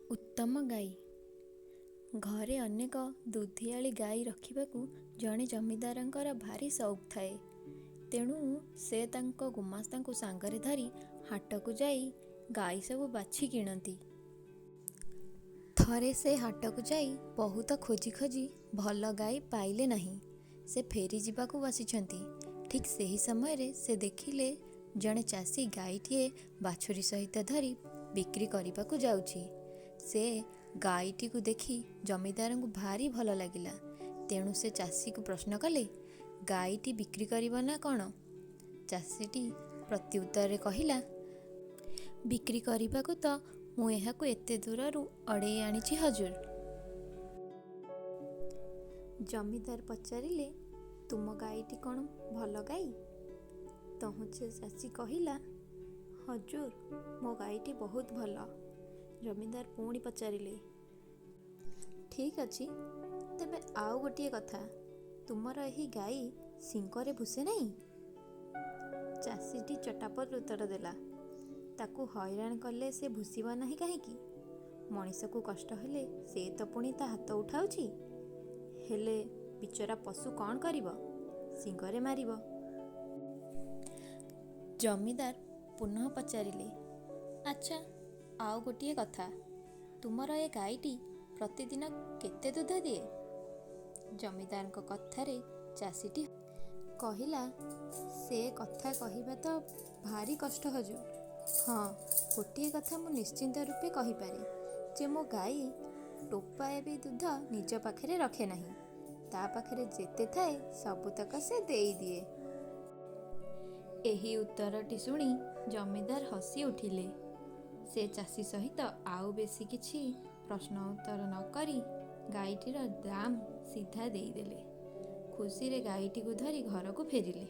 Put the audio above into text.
ଉତ୍ତମ ଗାଈ। ଘରେ ଅନେକ ଦୁଧିଆଳୀ ଗାଈ ରଖିବାକୁ ଜଣେ ଜମିଦାରଙ୍କର ଭାରି ସଉକ ଥାଏ। ତେଣୁ ସେ ତାଙ୍କ ଗୁମାସ୍ତାଙ୍କୁ ସାଙ୍ଗରେ ଧରି ହାଟକୁ ଯାଇ ଗାଈସବୁ ବାଛି କିଣନ୍ତି। ଥରେ ସେ ହାଟକୁ ଯାଇ ବହୁତ ଖୋଜି ଖୋଜି ଭଲ ଗାଈ ପାଇଲେ ନାହିଁ। ସେ ଫେରିଯିବାକୁ ବସିଛନ୍ତି, ଠିକ୍ ସେହି ସମୟରେ ସେ ଦେଖିଲେ ଜଣେ ଚାଷୀ ଗାଈଟିଏ ବାଛୁରୀ ସହିତ ଧରି ବିକ୍ରି କରିବାକୁ ଯାଉଛି। ସେ ଗାଈଟିକୁ ଦେଖି ଜମିଦାରଙ୍କୁ ଭାରି ଭଲ ଲାଗିଲା। ତେଣୁ ସେ ଚାଷୀକୁ ପ୍ରଶ୍ନ କଲେ, "ଗାଈଟି ବିକ୍ରି କରିବ ନା କ'ଣ? " ଚାଷୀଟି ପ୍ରତ୍ୟୁତ୍ତରରେ କହିଲା, "ବିକ୍ରି କରିବାକୁ ତ ମୁଁ ଏହାକୁ ଏତେ ଦୂରରୁ ଅଡ଼େଇ ଆଣିଛି ହଜୁର! " ଜମିଦାର ପଚାରିଲେ, "ତୁମ ଗାଈଟି କ'ଣ ଭଲ ଗାଈ? " ତହୁଁ ସେ ଚାଷୀ କହିଲା, "ହଜୁର! ମୋ ଗାଈଟି ବହୁତ ଭଲ। " ଜମିଦାର ପୁଣି ପଚାରିଲେ, "ଠିକ୍ ଅଛି, ତେବେ ଆଉ ଗୋଟିଏ କଥା, ତୁମର ଏହି ଗାଈ ଶିଙ୍ଗରେ ଭୁଷେ ନାହିଁ? " ଚାଷୀଟି ଚଟାପଟ ଉତ୍ତର ଦେଲା, "ତାକୁ ହଇରାଣ କଲେ ସେ ଭୁଷିବ ନାହିଁ କାହିଁକି? ମଣିଷକୁ କଷ୍ଟ ହେଲେ ସେ ତ ପୁଣି ତା' ହାତ ଉଠାଉଛି। ହେଲେ ବିଚରା ପଶୁ କ'ଣ କରିବ? ଶିଙ୍ଗରେ ମାରିବ। " ଜମିଦାର ପୁନଃ ପଚାରିଲେ, "ଆଚ୍ଛା, ଆଉ ଗୋଟିଏ କଥା, ତୁମର ଏ ଗାଈଟି ପ୍ରତିଦିନ କେତେ ଦୁଧ ଦିଏ? " ଜମିଦାରଙ୍କ କଥାରେ ଚାଷୀଟି କହିଲା, "ସେ କଥା କହିବା ତ ଭାରି କଷ୍ଟ ହଜୁର! ହଁ, ଗୋଟିଏ କଥା ମୁଁ ନିଶ୍ଚିତ ରୂପେ କହିପାରେ ଯେ ମୋ ଗାଈ ଟୋପାଏ ବି ଦୁଧ ନିଜ ପାଖରେ ରଖେ ନାହିଁ। ତା' ପାଖରେ ଯେତେ ଥାଏ ସବୁତକ ସେ ଦେଇଦିଏ। ଏହି ଉତ୍ତରଟି ଶୁଣି ଜମିଦାର ହସି ଉଠିଲେ। ସେ ଚାଷୀ ସହିତ ଆଉ ବେଶୀ କିଛି ପ୍ରଶ୍ନ ଉତ୍ତର ନ କରି ଗାଈଟିର ଦାମ ସିଧା ଦେଇଦେଲେ। ଖୁସିରେ ଗାଈଟିକୁ ଧରି ଘରକୁ ଫେରିଲେ।